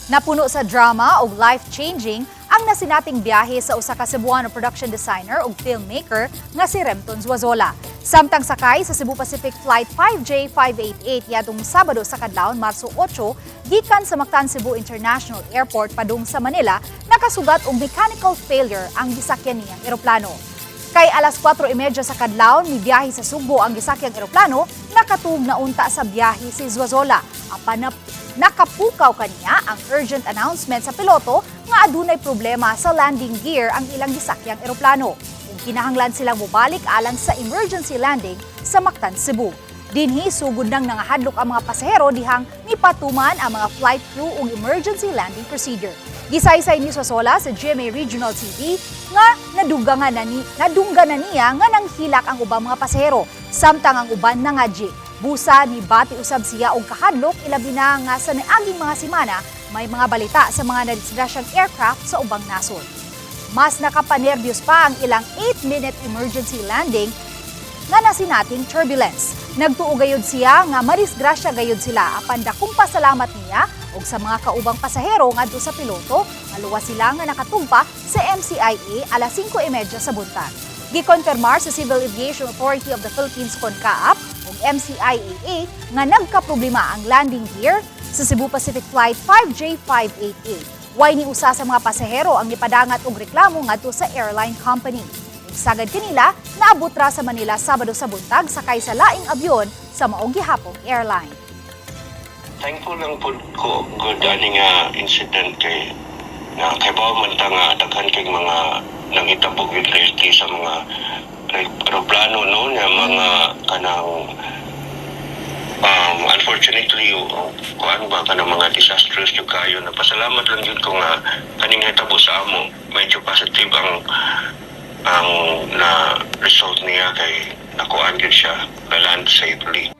Napuno sa drama ug life-changing ang nasinating biyahe sa usa ka Cebuano production designer ug filmmaker nga si Remton Zuazola. Samtang sakay sa Cebu Pacific Flight 5J588 yadong Sabado sa kadlawon, Marso 8, gikan sa Mactan Cebu International Airport padung sa Manila, nakasugat og mechanical failure ang gisakyan niyang eroplano. Kay alas 4:30 sa kadlawon mibiyahe sa Sugbo ang gisakyang eroplano, nakatug na unta sa biyahe si Zuazola. Apan nakapukaw kaniya ang urgent announcement sa piloto nga adunay problema sa landing gear ang ilang gisakyang eroplano. Ug kinahanglan silang mobalik alang sa emergency landing sa Mactan, Cebu. Dinhi sugod nang nangahadlok ang mga pasahero dihang mipatuman ang mga flight crew og emergency landing procedure. Gisaysay ni Zuazola sa GMA Regional TV nga nadunggan na niya nga nanghilak ang ubang mga pasahero samtang ang uban nangadyi. Busa nibati usab siya og kahadlok, ilabi na nga sa niaging mga semana may mga balita sa mga nadisgrasyang aircraft sa ubang nasod. Mas nakapanerbyos pa ang ilang 8-minute emergency landing nga nasinating turbulence. Nagtuo gayud siya nga madisgrasya gayud sila, apan dakong pasalamat niya og sa mga kaubang pasahero ngadto sa piloto nga luwas sila nga nakatugpa sa MCIA alas 5:30 sa buntag. Gikonfirmar sa Civil Aviation Authority of the Philippines, CONCAAP, ug MCIAA nga nagkaproblema ang landing gear sa Cebu Pacific Flight 5J588. Way ni usa sa mga pasahero ang nipadangat og reklamo ngadto sa airline company. Sagad kanila, naabot ra sa Manila Sabado sa buntag sakay sa laing abyon sa maong gihapong airline. Thankful lang pud ko gud ani nga incident kay nga kay man ta nga daghan kay mga nanghitabo gyud lately sa mga eroplano, no, nga mga kanang unfortunately, kuan ba, kanang mga disastrous yung kayo. Napasalamat lang jud ko nga kaning hitabo sa amo, medyo positive ang na result niya kay nakuan gyud siya, na land safely.